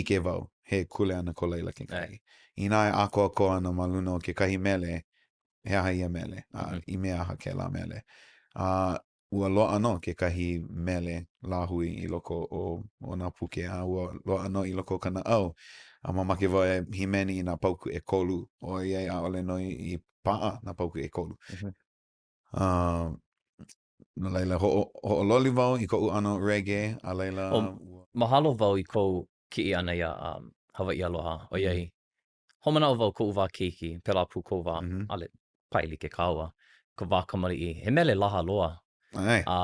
ʻike wau he kuleana ko laila kekahi. Inā e ʻākoakoa ana ma luna o kekahi mele, he aha ia mele, a mm -hmm. i mea aha kēlā mele. A ua loaʻa nō kekahi mele lāhui i loko o, o nā puke, a ua loaʻa nō i loko o ka naʻau. A mamake wau e hīmeni i nā paukū ʻekolu, ʻoiai ʻaʻole nō i paʻa nā paukū ʻekolu. Mm -hmm. Uh, no laila, hoʻo, hoʻololi wau i koʻu ʻano reggae, a laila... Oh, mahalo wau i kou kiʻi ʻana iā um, Hawaiʻi Aloha, ʻoiai, mm -hmm. Hoʻomanaʻo wau koʻu wā keiki, pēlā pū kou wā, mm -hmm. ʻaʻole pae like kāua, ka wā kamaliʻi, he mele laha loa. ʻAe. A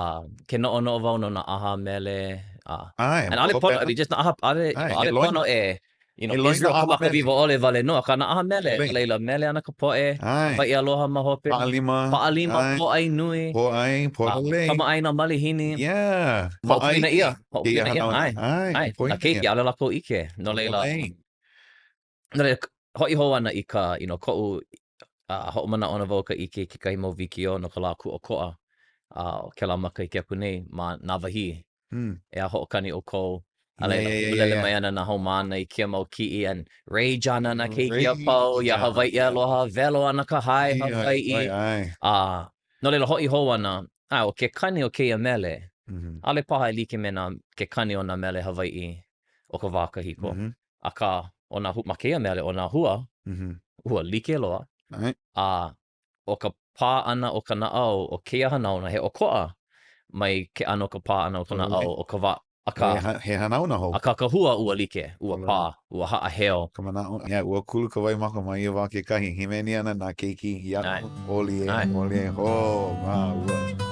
ke noʻonoʻo wau no nā ʻaha mele, a ʻAe. And ʻaʻole pono, just nā ʻaha, ʻaʻole, ʻaʻole pono e, you know, Israel Kamakawiwoʻole wale nō, akā nā ʻaha mele, no laila, mele ana ka poʻe, Hawaiʻi Aloha ma hope, Paʻalima, Paʻalima, Pōʻai nui, Pōʻai, Pōlolei, Kamaʻāina malihini, yeah, Hoʻopoina ʻia, hoʻopoina ʻia, ʻae, ʻae, nā keiki, ʻaʻole lākou ʻike, no laila, No laila, hoʻi hou ana i ka, you know, koʻu uh, hoʻomanaʻo ana wau ka ʻike i kekahi mau wikiō no ka lā kūʻokoʻa a uh, o kēlā makahiki aku nei ma Nāwahī. Mm. E a hoʻokani ʻoukou. A laila, yeah, yeah, yeah, yeah. mai ana nā haumāna i kēia mau kiʻi and rage ana nā keiki a pau iā Hawaiʻi Aloha, welo ana ka hae Hawaiʻi. A uh, no laila, hoʻi hou ana, a ʻo ke kani o kēia mele, mm -hmm. ʻaʻole paha e like me nā, ke kani o nā mele Hawaiʻi o ka wā kahiko. Mm -hmm. Akā, ʻo nā, ma kēia mele, ʻo nā hua, mm -hmm. ua like loa. Right. A ʻo ka pā ʻana o ka naʻau o kēia hanauna, he ʻokoʻa mai ke ʻano ka pā ʻana o ka naʻau o ka wā, akā. He, he hanauna hou. Akā ka hua ua like, ua pā, ua haʻaheo. Ka manaʻo, yeah, ua kulu ka waimaka ma ia wā kekahi. Hīmeni ana nā keiki iaʻu, oli e, oli e, oh, ma, ua.